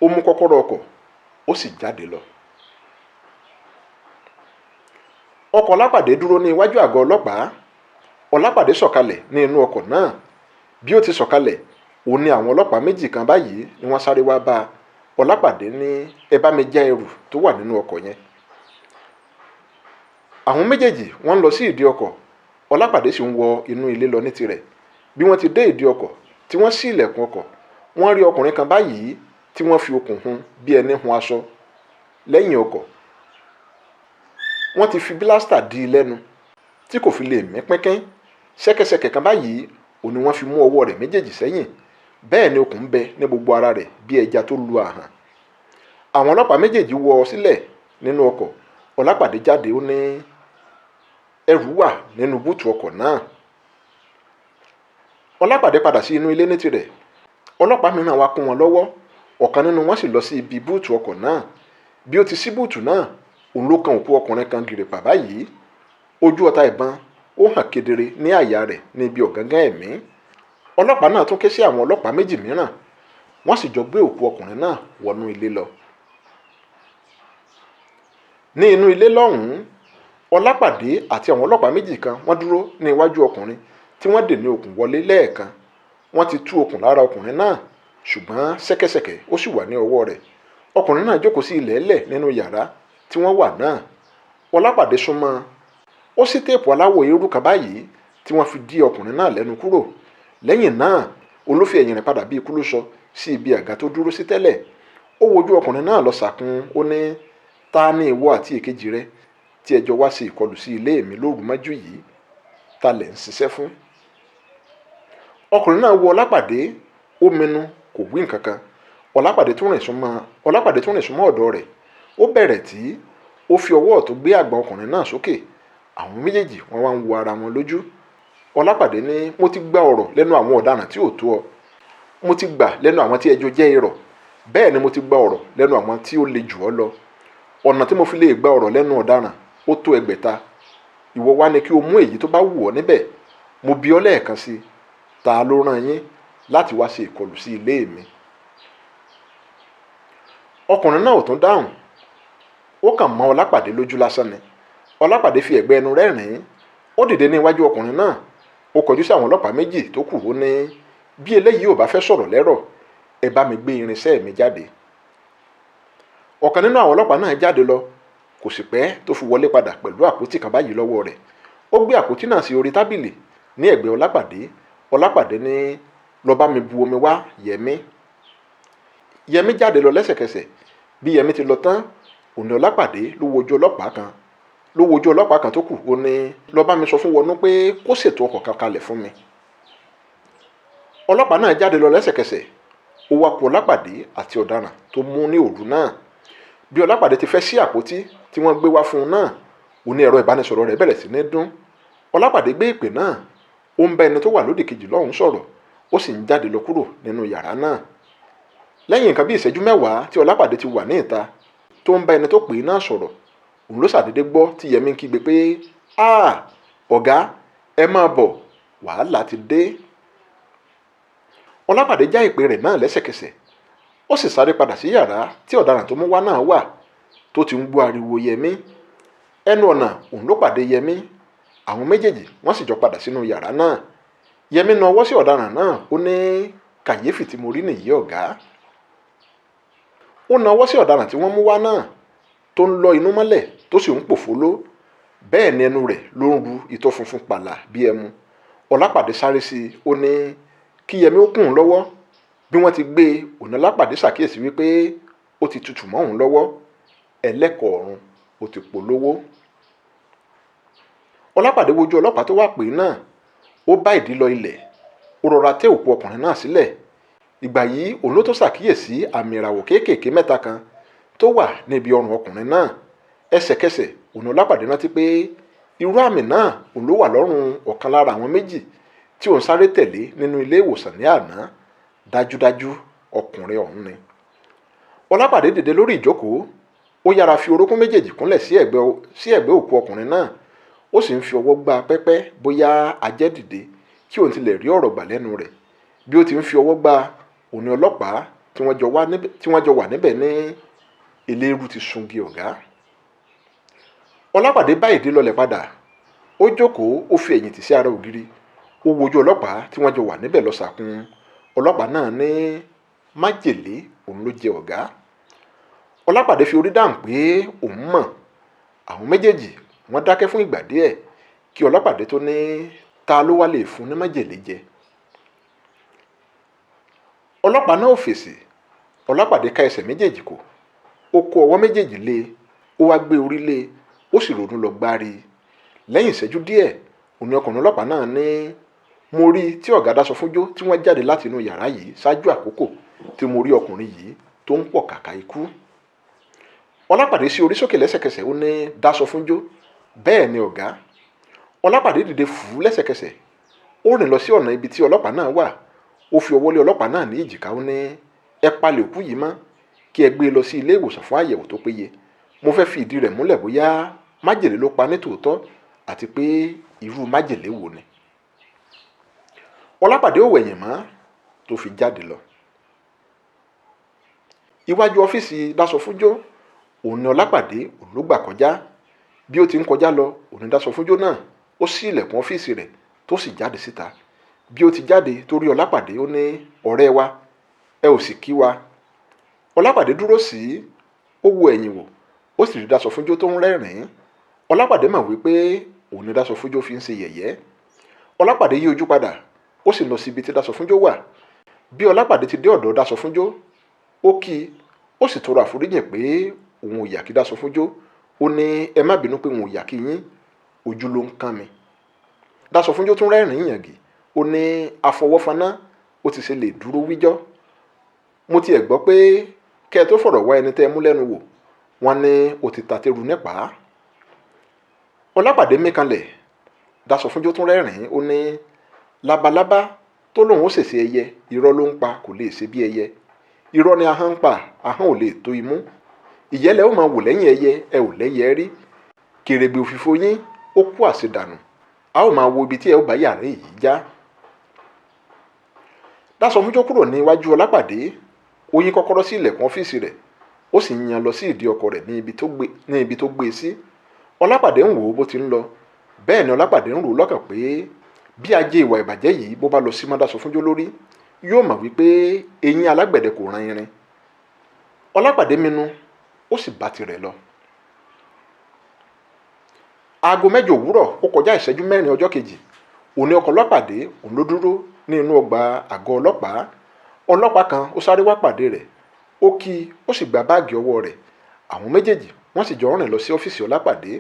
ó mú kọ́kọ́rọ́ ọkọ̀, ó sì jáde lọ. Ọkọ̀ Ọlápàdé dúró ní iwájú àgọ́ ọlọ́pàá. Ọlápàdé sọ̀kalẹ̀ ní inú ọkọ̀ náà. Bí ó ti sọ̀kalẹ̀, òun ni àwọn ọlọ́pàá méjì kan báyìí ni wọ́n sáré wá bá a. Ọlápàdé ní, ẹ bá mi já ẹrù tó wà nínú ọkọ̀ yẹn. Àwọn méjèèjì wọ́n ń lọ sí ìdí ọkọ̀. Ọlápàdé sì ń wọ inú ilé lọ ní tirẹ̀. Bí wọ́n ti dé ìdí ọkọ̀ tí wọ́n ṣí ilẹ̀kùn ọkọ̀, wọ́n rí ọkùnrin kan báyìí tí wọ́n fi okùn hun bí ẹni hun aṣọ lẹ́yìn ọkọ̀. Wọ́n ti fi bílástà dí i lẹ́nu tí kò fi lè mí pínpín. Ṣẹ́kẹ́ṣẹkẹ̀ kan báyìí òun ni wọ́n fi mú ọwọ́ rẹ̀ méjèèjì sẹ́yìn. Bẹ́ẹ̀ ni okùn ń bẹ ní gbogbo ara rẹ̀ bí ẹja tó lu àhàn. Àwọn ọlọ́pàá méjèèjì wọ́ ọ sílẹ̀ nínú ọkọ̀. Ọlápàdé jáde, ó ní ẹrù wà nínú búùtù ọkọ̀ náà. Ọlápàdé padà sí inú ilé ní tirẹ̀. Ọlọ́pàá mìíràn wá kún wọn lọ́wọ́. Ọ̀kan nínú wọn sì lọ sí ibi búùtù ọkọ̀ náà. Bí ó ti ṣí búùtù náà, òun ló kan òkú ọkùnrin kan gìrìpà báyìí. Ojú ọta ìbọn ó hàn kedere ní àyà rẹ̀ ní ibi ọ̀gángán ẹ̀mí. Ọlọ́pàá náà tún ké sí àwọn ọlọ́pàá méjì mìíràn. Wọ́n sì jọ gbé òkú ọkùnrin náà wọnú ilé lọ. Ní inú ilé lọ́hùn-ún, Ọlápàdé àti àwọn ọlọ́pàá méjì kan wọ́n dúró ní iwájú ọkùnrin tí wọ́n dè ní okùn wọlé lẹ́ẹ̀kan. Wọ́n ti tú okùn lára ọkùnrin náà, ṣùgbọ́n ṣẹ́kẹ́ṣẹkẹ̀ ó sì wà ní ọwọ́ rẹ̀. Ọkùnrin náà jókòó sí ilẹ̀ẹ́lẹ̀ nínú yàrá tí wọ́n wà náà. Ọlápàdé súnmọ́, ó sì téèpù aláwọ̀ eérú kan báyìí tí wọ́n fi dí ọkùnrin náà lẹ́nu kúrò. Lẹ́yìn náà, olófin ẹ̀yìn rẹ̀ padà bí ikú ló sọ sí ibi àga tó dúró sí tẹ́lẹ̀. Ó wojú ọkùnrin náà lọ sàkún, ó ní, ta ni ìwọ àti èkejì rẹ tí ẹ jọ wá sí ìkọlù sí ilé mi lóru mọ́jú yìí? Ta lẹ̀ ń ṣiṣẹ́ fún? Ọkùnrin náà wo Ọlápàdé, ó minú, kò wí nǹkan kan. Ọlápàdé tún rìn súnmọ́ ọ̀dọ̀ rẹ̀. Ó bẹ̀rẹ̀ tí ó fi ọwọ́ ọ̀tún gbé àgbọ̀n ọkùnrin náà sókè. Àwọn méjèèjì wọ́n wá ń wo ara wọn lójú. Ọlápàdé ní, mo ti gba ọ̀rọ̀ lẹ́nu àwọn ọ̀daràn tí ò tó ọ. Mo ti gbà lẹ́nu àwọn tí ẹjọ́ jẹ́ irọ́. Bẹ́ẹ̀ ni mo ti gba ọ̀rọ̀ lẹ́nu àwọn tí ó le jù ọ́ lọ. Ọ̀nà tí mo fi lè gba ọ̀rọ̀ lẹ́nu ọ̀daràn ó tó 6,000. Ìwọ wá ní kí o mú èyí tó bá wù ọ́ níbẹ̀. Mo bi ọ́ lẹ́ẹ̀kan sí, ta ló rán yín láti wá ṣe ìkọlù sí ilé mi? Ọkùnrin náà ò tún dáhùn. Ó kàn mọ́ Ọlápàdé lójú lásán ni. Ọlápàdé fi ẹ̀gbẹ́ ẹnu rẹ́rìn-ín. Ó dìde ní iwájú ọkùnrin náà. Ó kọjú sí àwọn ọlọ́pàá méjì tó kù, ó ní, bí eléyìí ò bá fẹ́ sọ̀rọ̀ lẹ́rọ̀, ẹ bá mi gbé irinṣẹ́ mi jáde. Ọ̀kan nínú àwọn ọlọ́pàá náà jáde lọ, kò sì pẹ́ tó fi wọlé padà pẹ̀lú àpótí kan báyìí lọ́wọ́ rẹ̀. Ó gbé àpótí náà sí orí tábìlì ní ẹ̀gbẹ́ Ọlápàdé. Ọlápàdé ní, lọ bá mi bu omi wá, Yẹmí. Yẹmí jáde lọ lẹ́sẹ̀kẹsẹ̀. Bí Yẹmí ti lọ tán, Òní Ọlápàdé ló wojú ọlọ́pàá kan ló wojú ọlọ́pàá kan tó kù. Ó ní, lọ bá mi sọ fún Wọnú pé kó ṣètò ọkọ̀ kan kalẹ̀ fún mi. Ọlọ́pàá náà jáde lọ lẹ́sẹ̀kẹsẹ̀. Ó wá kù Ọlápàdé àti ọ̀daràn tó mú ní òru náà. Bí Ọlápàdé ti fẹ́ sí àpótí tí wọ́n gbé wá fún un náà, ó ní ẹ̀rọ ìbánisọ̀rọ̀ rẹ̀ bẹ̀rẹ̀ sí ní dún. Ọlápàdé gbé ìpè náà. Ó ń bá ẹni tó wà lódì kejì lọ́hùn sọ̀rọ̀, ó sì ń jáde lọ kúrò nínú yàrá náà. Lẹ́yìn nǹkan bí ìṣẹ́jú 10 tí Ọlápàdé ti wà ní ìta tó ń bá ẹni tó pè é náà sọ̀rọ̀, òun ló ṣàdédé gbọ́ tí Yẹmí ń kígbe pé, "Ah, ọ̀gá, ẹ máa bọ̀, wàhálà ti dé." Ọlápàdé já ìpè rẹ̀ náà lẹ́sẹ̀kẹsẹ̀, ó sì sáré padà sí yàrá tí ọ̀daràn tó mú wá náà wà tó ti ń gbọ́ ariwo Yẹmí. Ẹnu ọ̀nà òun ló pàdé Yẹmí. Àwọn méjèèjì wọ́n sì jọ padà sínú yàrá náà. Yẹmí na ọwọ́ sí ọ̀daràn náà. Ó ní, "Kàyéfì tí mo rí nìyí, ọ̀gá." Ó na ọwọ́ sí ọ̀daràn tí wọ́n mú wá náà tó ń lọ inú mọ́lẹ̀ tó sì ń pòfóló. Bẹ́ẹ̀ ni ẹnu rẹ̀ ló ń ru itọ́ funfun pàlà bí ẹmu. Ọlápàdé sáré sí i. Ó ní kí Yẹmí ó kún un lọ́wọ́. Bí wọ́n ti gbé e, òun Ọlápàdé ṣàkíyèsí wípé ó ti tutù mọ́ òun lọ́wọ́. Ẹlẹ́kọ̀ọ́ ọ̀run ó ti polówó. Ọlápàdé wojú ọlọ́pàá tó wà pé náà. Ó bá ìdí lọ ilẹ̀, ó rọra tẹ́ òkú ọkùnrin náà sílẹ̀. Ìgbà yìí òun ló tó ṣàkíyèsí àmì ìràwọ̀ kéékèèké mẹ́ta kan tó wà níbi ọrùn ọkùnrin náà. Ẹsẹ̀kẹsẹ̀ òun Ọlápàdé rántí pé irú àmì náà òun ló wà lọ́rùn ọ̀kan lára àwọn méjì tí òun sáré tẹ̀lé nínú ilé ìwòsàn ní àná. Dájúdájú, ọkùnrin ọ̀hún ni. Ọlápàdé dìde lórí ìjókòó. Ó yára fi orókún méjèèjì kúnlẹ̀ sí ẹ̀gbẹ́ òkú ọkùnrin náà. Ó sì ń fi ọwọ́ gbá pẹ́pẹ́ bóyá ajẹ́ dìde kí òun tilẹ̀ rí ọ̀rọ̀ gbà lẹ́nu rẹ̀. Bí ó ti ń fi ọwọ́ gbá, òun ni ọlọ́pàá tí wọ́n jọ wà níbẹ̀ ní eléérú ti sungi ọ̀gá. Ọlápàdé bá ìdí lọlẹ̀ padà. Ó jókòó, ó fi ẹ̀yìn tì sí ara ògiri. Ó wojú ọlọ́pàá tí wọ́n jọ wà níbẹ̀ lọ sàkún. Ọlọ́pàá náà ní májèlé òun ló jẹ ọ̀gá. Ọlápàdé fi orí dáhùn pé òun mọ̀. Àwọn méjèèjì wọ́n dákẹ́ fún ìgbà díẹ̀ kí Ọlápàdé tó ní, ta ló wá lè fún ní májèlé jẹ? Ọlọ́pàá náà ò fèsì. Ọlápàdé ká ẹsẹ̀ méjèèjì kò, ó kó ọwọ́ méjèèjì lé, ó wá gbé orí lé, ó sì ronú lọ gbárí. Lẹ́yìn ìṣẹ́jú díẹ̀, òní ọkùnrin ọlọ́pàá náà ní, mo rí tí ọ̀gá Dáṣọfúnjó tí wọ́n jáde láti inú yàrá yìí ṣáájú àkókò tí mo rí ọkùnrin yìí tó ń pọ̀ kàkà ikú. Ọlápàdé sí orí sókè lẹ́sẹ̀kẹsẹ̀. Ó ní, Dáṣọfúnjó? Bẹ́ẹ̀ ni ọ̀gá. Ọlápàdé dìde fù ú lẹ́sẹ̀kẹsẹ̀. Ó rìn lọ sí ọ̀nà ibi tí ọlọ́pàá náà wà. Ó fi ọwọ́ lé ọlọ́pàá náà ní èjìká. Ó ní, ẹ palẹ̀ òkú yìí mọ́ kí ẹ gbé e lọ sí ilé ìwòsàn fún àyẹ̀wò tó péye. Mo fẹ́ fi ìdí rẹ̀ múlẹ̀ bóyá májèlé ló pa ní tòótọ́ àti pé irú májèlé wo ni. Ọlápàdé ò wẹ̀yìn mọ́ tó fi jáde lọ. Iwájú ọ́fíìsì Dáṣọfúnjó òun ni Ọlápàdé òun ló gbà kọjá. Bí ó ti ń kọjá lọ, òun ni Dáṣọfúnjó náà ó ṣí ilẹ̀kùn ọ́fíìsì rẹ̀ tó sì jáde síta. Bí ó ti jáde tó rí Ọlápàdé, ó ní, ọ̀rẹ́ wa, ẹ ò sì kí wa. Ọlápàdé dúró sí i, ó wo ẹ̀yìn wò, ó sì rí Dáṣọfúnjó tó ń rẹ́rìn-ín. Ọlápàdé mọ̀ wípé òun ni Dáṣọfúnjó fi ń ṣe yẹ̀yẹ́. Ọlápàdé yí ojú padà, ó sì lọ síbi tí Dáṣọfúnjó wà. Bí Ọlápàdé ti dé ọ̀dọ̀ Dáṣọfúnjó, ó kí i, ó sì tọrọ àforíjìn pé òun ò yà kí Dáṣọfúnjó. Ó ní, ẹ má bínú pé òun ò yà kí yín, ojú ló ń kán mi. Dáṣọfúnjó tún rẹ́rìn-ín yàngì. Ó ní, afọwọ́faná ó ti ṣe lè dúró wíjọ́. Mo tiẹ̀ gbọ́ pé kẹ́ ẹ tó fọ̀rọ̀ wá ẹni tẹ́ ẹ mú lẹ́nu wò, wọ́n ní ó ti tàtẹ́rù nípa. Ọlápàdé mí kanlẹ̀. Dáṣọfúnjó tún rẹ́rìn-ín. Ó ní, labalábá tó lóun ó ṣèṣe ẹyẹ, irọ́ ló ń pa, kò lè ṣe bí ẹyẹ. Irọ́ ni ahọ́n ń pa, ahọ́n ò lè tó imú. Ìyẹ́lẹ̀ ó máa wò lẹ́yìn ẹyẹ, ẹ ò lẹ́yẹ rí. Kèrègbè òfìfo yín ó kú àṣedànù. A ó máa wo ibi tí ẹ ó bá yàrá èyí já. Dáṣọfúnjó kúrò ní iwájú Ọlápàdé. Ó yín kọ́kọ́rọ́ sí ilẹ̀kùn ọ́fíìsì rẹ̀, ó sì ń yan lọ sí ìdí ọkọ̀ rẹ̀ ní ibi tó gbé e sí. Ọlápàdé ń wò ó bó ti ń lọ. Bẹ́ẹ̀ ni Ọlápàdé ń rò ó lọ́kàn pé bí ajé ìwà ìbàjẹ́ yìí bó bá lọ sí mọ́ Dáṣọfúnjó lórí, yóò mọ̀ wípé eyín alágbẹ̀dẹ kò ran irin. Ọlápàdé minú, ó sì bá tirẹ̀ lọ. Aago 8 òwúrọ̀ ó kọjá ìṣẹ́jú 4 ọjọ́ kejì, òní ọkọ̀ Ọlápàdé òun ló dúró ní inú ọgbà àgọ́ ọlọ́pàá. Ọlọ́pàá kan ó sáré wá pàdé rẹ̀. Ó kí i, ó sì gba báàgì ọwọ́ rẹ̀. Àwọn méjèèjì Wọ́n sì jọ rìn lọ sí ọ́fíìsì Ọlápàdé.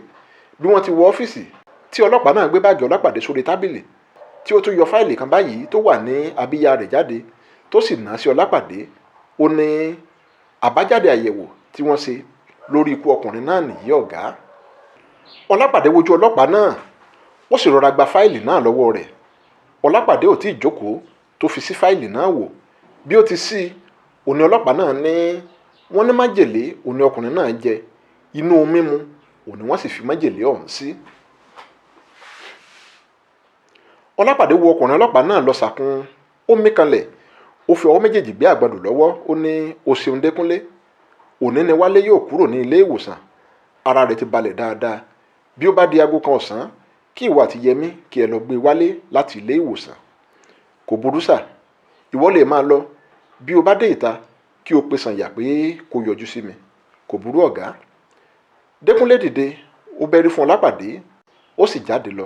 Bí wọ́n ti wọ ọ́fíìsì, tí ọlọ́pàá náà gbé báàgì Ọlápàdé sórí tábìlì, tí ó tún yọ fáìlì kan báyìí tó wà ní abíyá rẹ̀ jáde, tó sì ná sí Ọlápàdé, ó ní, "Àbájáde àyẹ̀wò tí wọ́n ṣe lórí ikú ọkùnrin náà nìyí, ọ̀gá." Ọlápàdé wojú ọlọ́pàá náà, ó sì rọra gba fáìlì náà lọ́wọ́ rẹ̀. Ọlápàdé ò tí ì jókòó tó fi sí fáìlì náà wò. Bí ó ti sí, òní ọlọ́pàá náà ní wọ́n ní májèlé òní ọkùnrin náà jẹ, inú ohun mímu òní wọ́n sì fi májèlé ọ̀hún sí. Ọlápàdé wo ọkùnrin ọlọ́pàá náà lọ sàkún, ó mí kanlẹ̀, ó fi ọwọ́ méjèèjì gbé àgbàdo lọ́wọ́. Ó ní, "O ṣeun, Dékúnlé. Òní ni Wálé yóò kúrò ní ilé ìwòsàn. Ara rẹ̀ ti balẹ̀ dáadáa. Bí ó bá di aago 1 ọ̀sán, kí ìwọ àti Yẹmí kí ẹ lọ gbé wálé láti ilé ìwòsàn." "Kò burú sà. Ìwọ lè máa lọ. Bí o bá dé ìta, kí o pe Sànyà pé kó yọjú sí mi." "Kò burú, ọ̀gá." Dékúnlé dìde, ó bẹ́rí fún Ọlápàdé, ó sì jáde lọ.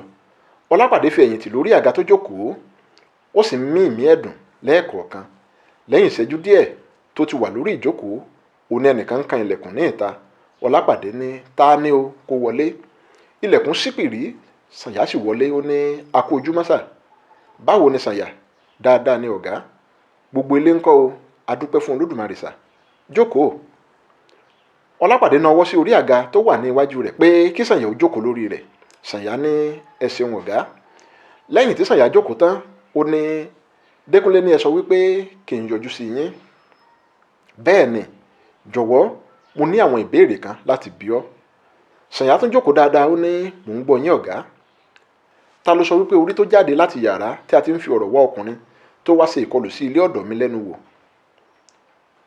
Ọlápàdé fi ẹ̀yìn tì lórí àga tó jókòó, ó sì ń mí ìmí ẹ̀dùn lẹ́ẹ̀kọ̀ọ̀kan. Lẹ́yìn ìṣẹ́jú díẹ̀ tó ti wà lórí ìjókòó, òní ẹnìkan ń kan ilẹ̀kùn ní ìta. Ọlápàdé ní, "Ta ni o? Kó wọlé." Ilẹ̀kùn ṣí pìrí, Sànyà sì wọlé. Ó ní, "A kú ojúmọ́ sà. Báwo ni, Sànyà?" "Dáadáa ni, ọ̀gá. Gbogbo ilé ńkọ́ o?" "A dúpẹ́ fún Olódùmarè sà. Jókòó." Ọlápàdé na ọwọ́ sí orí àga tó wà ní iwájú rẹ̀ pé kí Sànyà ó jókòó lórí rẹ̀. Sànyà ní, "Ẹ ṣeun, ọ̀gá." Lẹ́yìn tí Sànyà jókòó tán, ó ní, "Dékúnlé ní ẹ sọ wípé kí n yọjú sí yín." "Bẹ́ẹ̀ ni. Jọ̀wọ́, mo ní àwọn ìbéèrè kan láti bi ọ́." Sànyà tún jókòó dáadáa. Ó ní, "Mò ń gbọ́ yín, ọ̀gá." "Ta ló sọ wípé orí tó jáde láti yàrá tí a ti ń fi ọ̀rọ̀ wá ọkùnrin tó wá ṣe ìkọlù sí ilé ọ̀dọ̀ mi lẹ́nu wò?"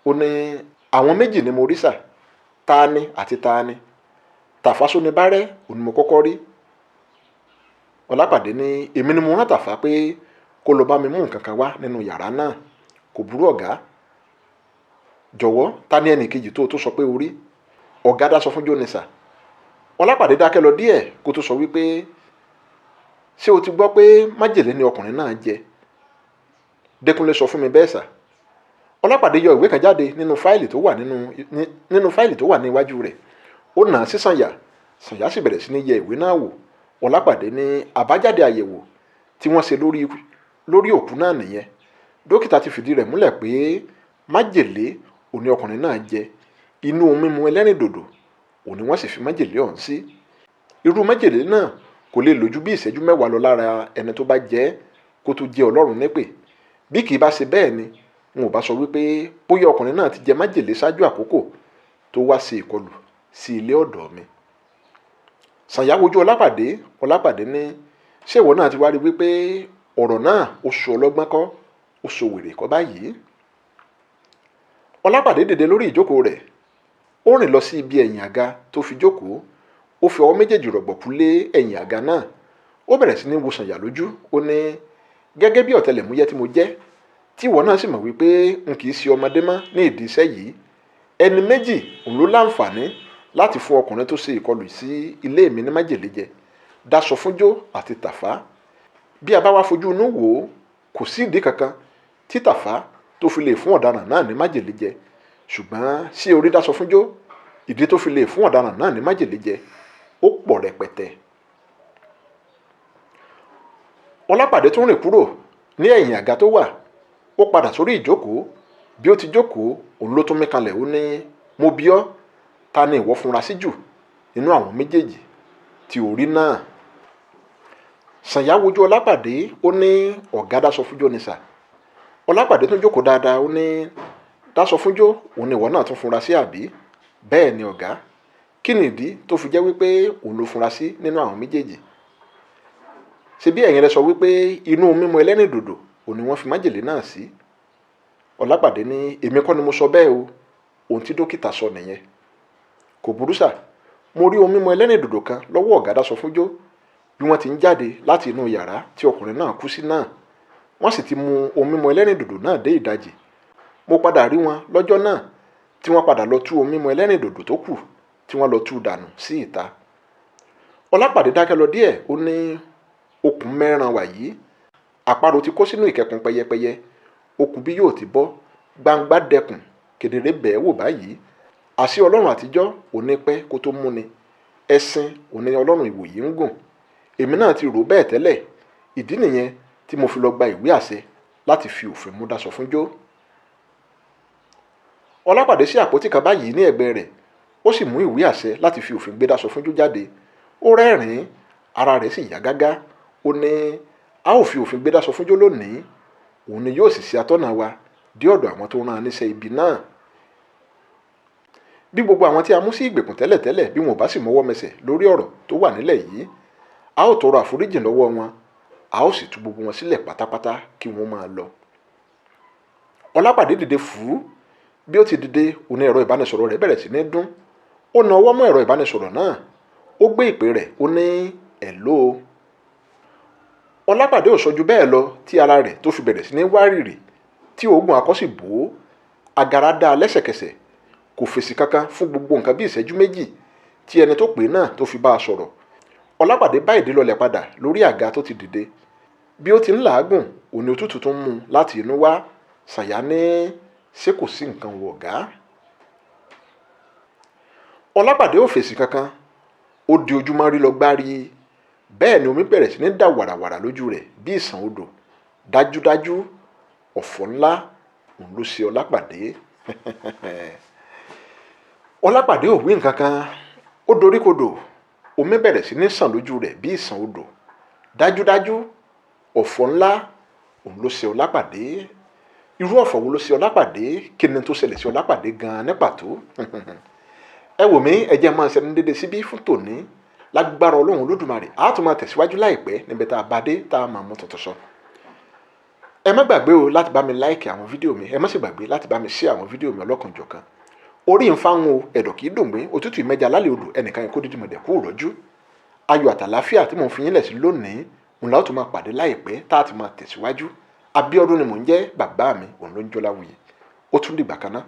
Ó ní, "Àwọn méjì ni mo rí sà." "Taani àti taani?" "Tàfá Sónibárẹ́ òun ni mo kọ́kọ́ rí." Ọlápàdé ní, "Èmi ni mo rán Tàfá pé kó lọ bá mi mú nǹkan kan wá nínú yàrá náà." "Kò burú, ọ̀gá. Jọ̀wọ́, ta ni ẹnì kejì tó tó sọ pé o rí?" "Ọ̀gá Dásọfúnjó ni sà." Ọlápàdé dákẹ́ lọ díẹ̀ kó tó sọ wípé, "Ṣé o ti gbọ́ pé májèlé ni ọkùnrin náà jẹ?" "Dékúnlé sọ fún mi bẹ́ẹ̀ sà." Ọlápàdé yọ ìwé kan jáde nínú fáìlì tó wà ní iwájú rẹ̀. Ó nà á sí Sànyà. Sànyà sì bẹ̀rẹ̀ sí ní yẹ ìwé náà wò. Ọlápàdé ní, "Àbájáde àyẹ̀wò tí wọ́n ṣe lórí òkú náà nìyẹn. Dókítà ti fìdí rẹ̀ múlẹ̀ pé májèlé òní ọkùnrin náà jẹ, inú ohun mímu ẹlẹ́rìndòdò òní wọ́n sì fi májèlé ọ̀hún sí. Irú májèlé náà kò lè lò ju bí ìṣẹ́jú 10 lọ lára ẹni tó bá jẹ kó tó jẹ́ Ọlọ́run nípè. Bí kì í bá ṣe bẹ́ẹ̀ ni, n ò bá sọ wípé bóyá ọkùnrin náà ti jẹ májèlé ṣáájú àkókò tó wá ṣe ìkọlù sí ilé ọ̀dọ̀ mi." Sànyà wojú Ọlápàdé. Ọlápàdé ní, "Ṣé ìwọ náà ti wá rí wípé ọ̀rọ̀ náà ó so ọlọ́gbọ́n kọ́, ó so wèrè kọ́ báyìí?" Ọlápàdé dìde lórí ìjókòó rẹ̀, ó rìn lọ sí ibi ẹ̀yìn àga tó fi jókòó. Ó fi ọwọ́ méjèèjì rọ̀gbọ̀kú lé ẹ̀yìn àga náà. Ó bẹ̀rẹ̀ sí ní wo Sànyà lójú. Ó ní, "Gẹ́gẹ́ bí ọ̀tẹlẹ̀múyẹ́ tí mo jẹ́, tí ìwọ náà sì mọ̀ wípé n kì í ṣe ọmọdé mọ́ ní ìdí iṣẹ́ yìí, ẹni méjì òun ló láǹfààní láti fún ọkùnrin tó ṣe ìkọlù sí ilé mi ní májèlé jẹ: Dásọfúnjó àti Tàfá. Bí a bá wá fojú inú wò ó, kò sí ìdí kankan tí Tàfá tó fi lè fún ọ̀daràn náà ní májèlé jẹ. Ṣùgbọ́n sí orí Dásọfúnjó, ìdí tó fi lè fún ọ̀daràn náà ní májèlé jẹ ó pọ̀ rẹpẹtẹ." Ọlápàdé tún rìn kúrò ní ẹ̀yìn àga tó wà. Ó padà sórí ìjókòó. Bí ó ti jókòó, òun ló tún mí kanlẹ̀. Ó ní, "Mo bi ọ́, ta ni ìwọ funra sí jù nínú àwọn méjèèjì tí o rí náà?" Sànyà wojú Ọlápàdé. Ó ní, "Ọ̀gá Dásọfúnjó ni sà." Ọlápàdé tún jókòó dáadáa. Ó ní, "Dásọfúnjó òun ni ìwọ náà tún funra sí, àbí?" "Bẹ́ẹ̀ ni, ọ̀gá." "Kí ni ìdí tó fi jẹ́ wípé òun ló funra sí nínú àwọn méjèèjì? Ṣe bí ẹ̀yin rẹ sọ wípé inú mímu ẹlẹ́rìndòdò òun ni wọ́n fi májèlé náà sí?" Ọlápàdé ní, "Èmi kọ́ ni mo sọ bẹ́ẹ̀ o. Ohun tí dókítà sọ nìyẹn." "Kò burú sà. Mo rí ohun mímu ẹlẹ́rìndòdò kan lọ́wọ́ ọ̀gá Dásọfúnjó bí wọ́n ti ń jáde láti inú yàrá tí ọkùnrin náà kú sí náà. Wọ́n sì ti mu ohun mímu ẹlẹ́rìndòdò náà dé ìdajì. Mo padà rí wọn lọ́jọ́ náà tí wọ́n padà lọ tú ohun mímu ẹlẹ́rìndòdò tó kù, tí wọ́n lọ tú dànù sí ìta." Ọlápàdé dákẹ́ lọ díẹ̀. Ó ní, "Okùn mẹ́ran wàyí. Àparò ti kó sínú ìkẹkùn pẹyẹpẹyẹ. Okùn bí yóò ti bọ́. Gbangba dẹkùn kedere bẹ́ẹ̀ wò báyìí. Àṣé ọlọ́run àtijọ́ òní pẹ́ kó tó múni, ẹṣin òní ọlọ́run ìwòyí ń gùn. Èmi náà ti rò bẹ́ẹ̀ tẹ́lẹ̀. Ìdí nìyẹn tí mo fi lọ gba ìwé àṣẹ láti fi òfin mú Dáṣọfúnjó. Ọlápàdé sí àpótí kan báyìí ní ẹ̀gbẹ́ rẹ̀, ó sì mú ìwé àṣẹ láti fi òfin gbé Dáṣọfúnjó jáde. Ó rẹ́rìn-ín, ara rẹ̀ sì yá gágá. Ó ní a ó fi òfin gbé Dáṣọfúnjó lónìí, òun ni yóò sì ṣe atọ́nà wa dé ọ̀dọ̀ àwọn tó rán an níṣẹ́ ibi náà. Bí gbogbo àwọn tí a mú sí ìgbèkùn tẹ́lẹ̀tẹ́lẹ̀ bí wọn ò bá sì mọwọ́ mẹsẹ̀ lórí ọ̀rọ̀ tó wà nílẹ̀ yìí, a ó tọrọ àforíjìn lọ́wọ́ wọn, a ó sì tú gbogbo wọn sílẹ̀ pátápátá kí wọ́n máa lọ. Ọlápàdé dìde fùú. Bí ó ti dìde, òní ẹ̀rọ ìbánisọ̀rọ̀ rẹ̀ bẹ̀rẹ̀ sí ní dún. Ó na ọwọ́ mọ́ ẹ̀rọ ìbánisọ̀rọ̀ náà, ó gbé ìpè rẹ̀, ó ní hello. Ọlápàdé ò sọ ju bẹ́ẹ̀ lọ tí ara rẹ̀ tó fi bẹ̀rẹ̀ sí ní wárìrì, tí oògùn akọ sì bò ó. Agara dá a lẹ́sẹ̀kẹsẹ̀, kò fèsì kankan fún gbogbo nǹkan bí ìṣẹ́jú méjì tí ẹni tó pè náà tó fi bá a sọ̀rọ̀. Ọlápàdé bá ìdí lọlẹ̀ padà lórí àga tó ti dìde. Bí ó ti ń làágùn, òní òtútù tó ń mú un láti inú wá. Sànyà ní ṣé kò sí nǹkan wọ̀ ọ̀gá? Ọlápàdé ò fèsì kankan. Ó di ojúmọ́ rí lọ gbárí. Bẹ́ẹ̀ ni omi bẹ̀rẹ̀ sí ní dà wàràwàrà lójú rẹ̀ bí ìsàn odò. Dájúdájú, ọ̀fọ̀ ńlá òun ló ṣe Ọlápàdé. Ọlápàdé ò wí nǹkan kan. Ó doríkodò, omi bẹ̀rẹ̀ sí ní sàn lójú rẹ̀ bí ìsàn odò. Dájúdájú, ọ̀fọ̀ ńlá òun ló ṣe Ọlápàdé. Irú ọ̀fọ̀ wo ló ṣe Ọlápàdé? Kí ni tó ṣẹlẹ̀ sí Ọlápàdé gan-an ní pàtó? Ẹ wò mí, ẹ jẹ́ máa ṣẹnu dédé síbí fún tòní. Lágbára Ọlọ́run Olódùmarè, a tún máa tẹ̀síwájú láìpẹ́ níbi tá a bá dé tá a máa mú tuntun sọ. Ẹ má gbàgbé o láti bá mi like àwọn fídíò mi, ẹ má sì gbàgbé láti bá mi share àwọn fídíò mi ọlọ́kanòjọ̀kan. Orí ń fáwọn o, ẹ̀dọ̀ kì í dùn gbín, òtútù ìmẹ́ja lálẹ́ odò, ẹnìkan yẹn kó dídì mọ̀dẹ̀ kú rọ́jú. Ayọ̀ àtàláfíà tí mò ń fi yín lẹ̀ sí lónìí, òun la ó tún máa pàdé láìpẹ́ tá a ti máa tẹ̀síwájú. Abíọ́dún ni mò ń jẹ́, bàbá mi òun ló ń jọ́láwuyì. Ó tún dìgbà kan náà.